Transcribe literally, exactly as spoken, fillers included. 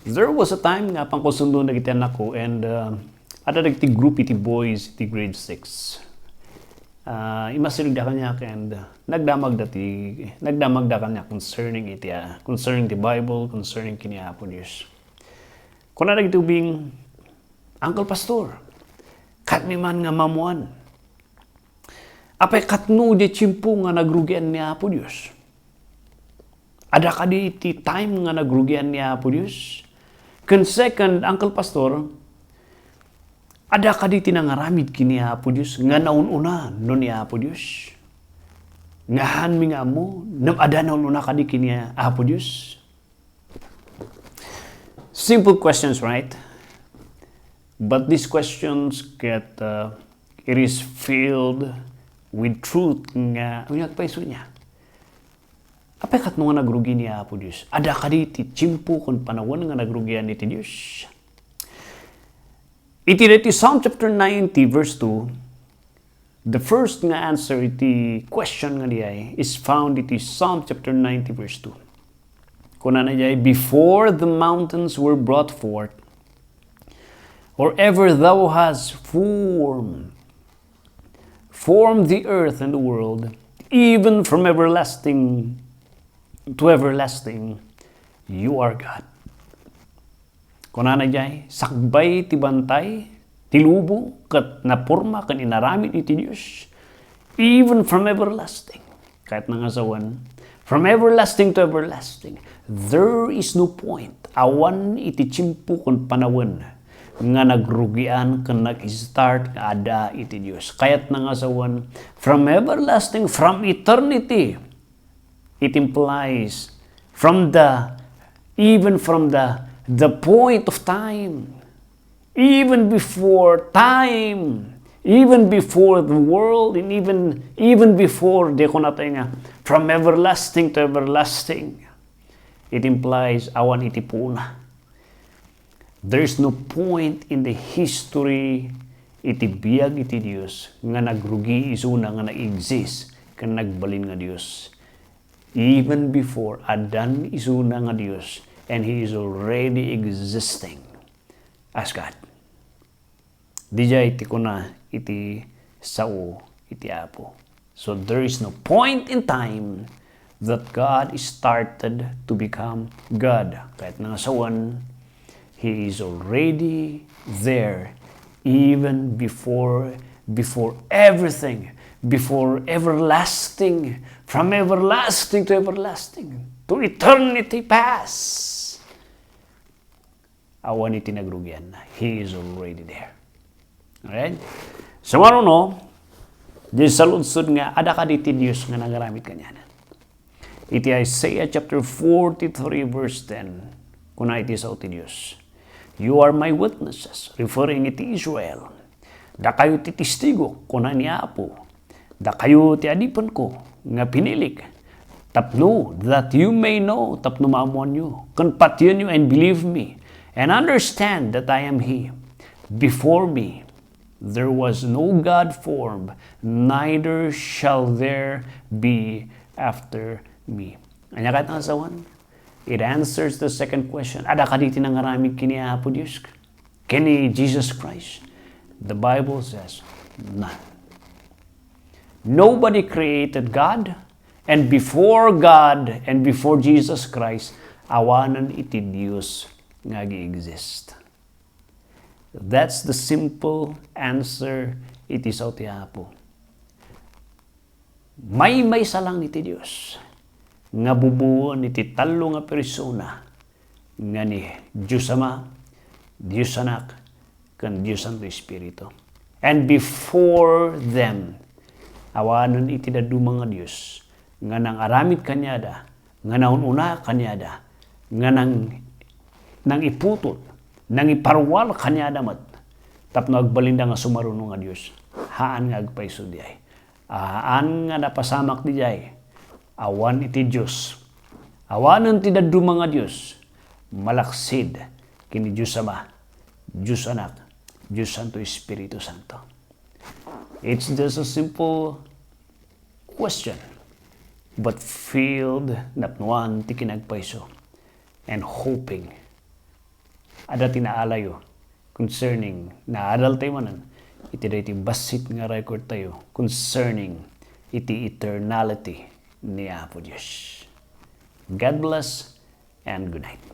There was a time nga pankusundo dagiti anakko and, uh, adda dagiti group iti boys iti grade six. Ah, immasidegda kaniak and, uh, nagdamagda ti, nagdamagda kaniak concerning iti, ah, concerning ti Bible, concerning ken ni Apo Dios. Kuna dagiti ubing, "Uncle Pastor, kaanmi man nga maammuan. Apay katno diay tiempo nga nagrugian ni Apo Dios? Adda kadi iti time nga nagrugian ni Apo Dios? Ken second, Uncle Pastor, adda kadi ti nangaramid ken ni Apo Dios nga naun-una no ni Apo Dios? Nga haanmi nga ammo, ngem adda naun-una kadi ken ni Apo Dios?" Simple questions, right? But these questions get, uh, it is filled with truth nga, unya agpayso niya. Apay katno nga nagrugi ni Apo Dios? Adda kadi ti tiempo ken panawen nga nagrugian iti Dios? Iti daytoy Psalm chapter ninety, verse two, the first nga answer iti question nga diay is found iti Psalm chapter ninety, verse two. Kunana diay, "Before the mountains were brought forth, or ever thou hast formed, formed the earth and the world, even from everlasting to everlasting, you are God." Kunana diay, sakbay ti bantay, ti lubong, ket naporma ken inaramid iti Dios, even from everlasting. Kayatna nga sawen, from everlasting to everlasting, there is no point, awan iti tiempo ken panawen nga nagrugian ken nag-start nga adda iti Dios. Kayatna nga sawen, from everlasting, from eternity, it implies from the, even from the, the point of time, even before time, even before the world, and even, even before, di ko na tayo nga, from everlasting to everlasting, it implies awan iti puna. There's no point in the history iti biag iti Dios nga nagrugi isuna nga nag-exist ken nagbalin nga Dios. Even before, addan isuna nga Dios, and He is already existing as God. Diay ti kuna iti sao iti Apo. So there is no point in time that God started to become God. Kayatna nga sawen, He is already there even before, before everything, before everlasting, from everlasting to everlasting, to eternity past. Awan iti nagrugianna. He is already there. Alright? So, maruno, di saludsod nga, adda kadi ti Dios nga nangaramid kaniana? Iti Isaiah chapter forty-three, verse ten, kuna iti sao ti Dios, "You are my witnesses," referring iti Israel. "Dakayo ti testigo," kuna ni Apo. "Dakayo ti adipenko nga pinilik, tapno that you may know," tapno maammoanyo, "ken patienyo and believe me, and understand that I am He. Before me, there was no God formed, neither shall there be after me." Ania kayat nga sawen? It answers the second question. Adda kadi ti nangaramid ken ni Apo Dios? Ken ni Jesus Christ? The Bible says, none. Nobody created God, and before God and before Jesus Christ, awanen iti Dios nga agi-exist. That's the simple answer iti sao ti Apo. Maymaysa lang iti Dios nga bubuon iti tallo nga persona nga ni Dios Ama, Dios Anak, ken Dios Santo Espiritu. And before them, awanen iti dadduma nga Dios nga nangaramid kaniada, nga naun-una kaniada, nga nang-, nangiputot, nangiparwal kaniada met, tapno agbalinda nga sumaruno nga Dios. Haan nga agpayso diay. Haan nga napasamak diay. Awan iti Dios. Awanen ti dadduma nga Dios. Malaksid ken ni Dios Ama, Dios Anak, Dios Santo Espiritu Santo. It's just a simple question, but filled napnuan ti kinagpayso and hoping Adda ti naalayo concerning, naadaltayo manen iti daytoy bassit nga record tayo concerning iti eternality ni Apo Dios. God bless and good night.